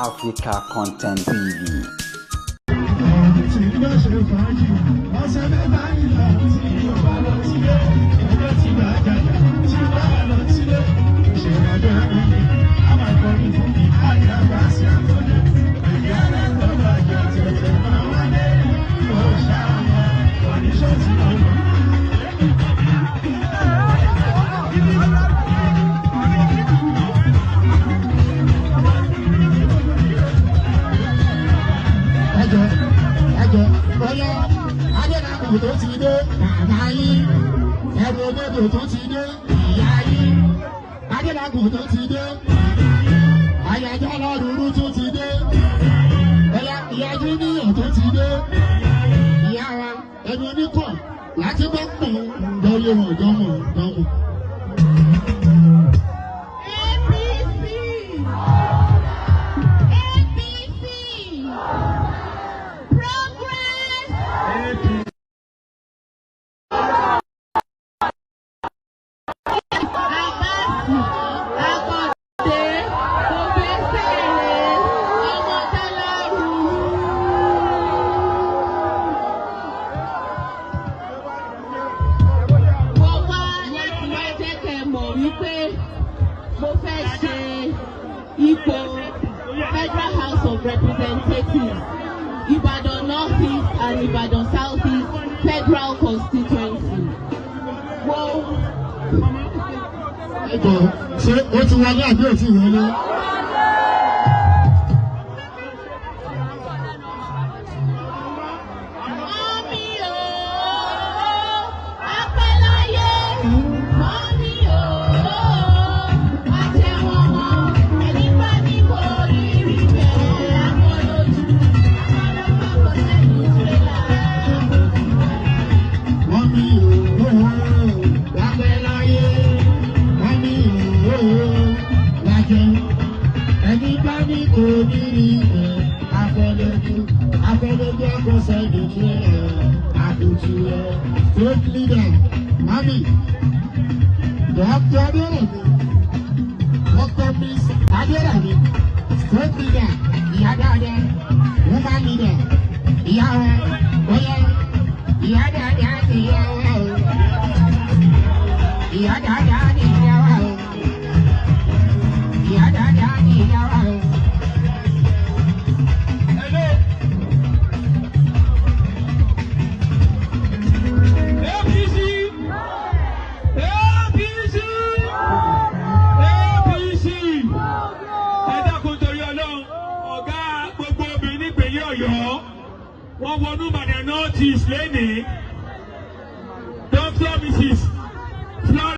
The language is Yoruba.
Africa Content TV. Tí bá ṣe fàájì ọ̀sẹ̀ mẹ́ta ìlà tí yóò bá lọ sílé, ẹjọ́ tí bá jàjà tí bá lọ sílé, ìṣèlú mi a máa kọrin fún mi àyàbá sí àtọ́lẹ̀ ẹ̀yà rẹ̀ tó bá jẹ tẹ̀tẹ̀ máa wálé ó ṣàmà oníṣẹ́ tí ó lọ. Ẹjọ́ ẹjọ́ bóyá adélábù tó ti dé bàbá yín, ẹrù olódò tó ti dé ìyá yín, adélábù tó ti dé àyájọ́ lọ́rùrú tó ti dé, ẹ̀yà ìyá júníyàn tó ti dé, ìyá wa ẹnu oníkọ̀ láti bọ́ pọ̀ lórí wọn dánmọ̀ dánmọ̀. APC! APC! Progress! Abbas Akande Obesere Ọmọdálárù. Mo wá láti wá jẹ́ kẹ́ ẹ mọ̀ wípé mo fẹ́ ṣe ipò Federal House of Representatives, Ibadan North East and Ibadan South East Federal Constituency. Mo Ẹjọ́, ṣé ó ti wọlé àbí ò ti wọlé? Mummy ooo, apẹ́láyé, mummy ooo, àjẹwọ̀n mọ́, ẹni bá ní kò rí rí bẹ́ẹ̀ àmọ́ lójú, àmọ́ sẹ́nu tírélà. Mummy ooo, lábẹ́ láyé, mummy ooo, lájẹ́. Ẹni bá ní kò ní rí ẹ̀, afọlójú, afọlójú akọ́sẹ́ ìdílé ẹ̀, àkùtù ẹ̀. State leader, mummy, Dr. Adérẹ̀mí, Dr. Miss Adérẹ̀mí, state leader, ìyá dáadáa, woman leader, ìyá wa, bóyá ìyá dáadáa ni ìyá wa o. Ìyá dáadáa ni ìyá wa o. Ìyá dáadáa ni ìyá wa o. Hello. APC! APC! APC! Ẹ dákun torí Ọlọ́run, ọ̀gá gbogbo obìnrin nípìnlẹ̀ Ọ̀yọ́, wọ́n wọnú Ìbàdàn North East lénìí.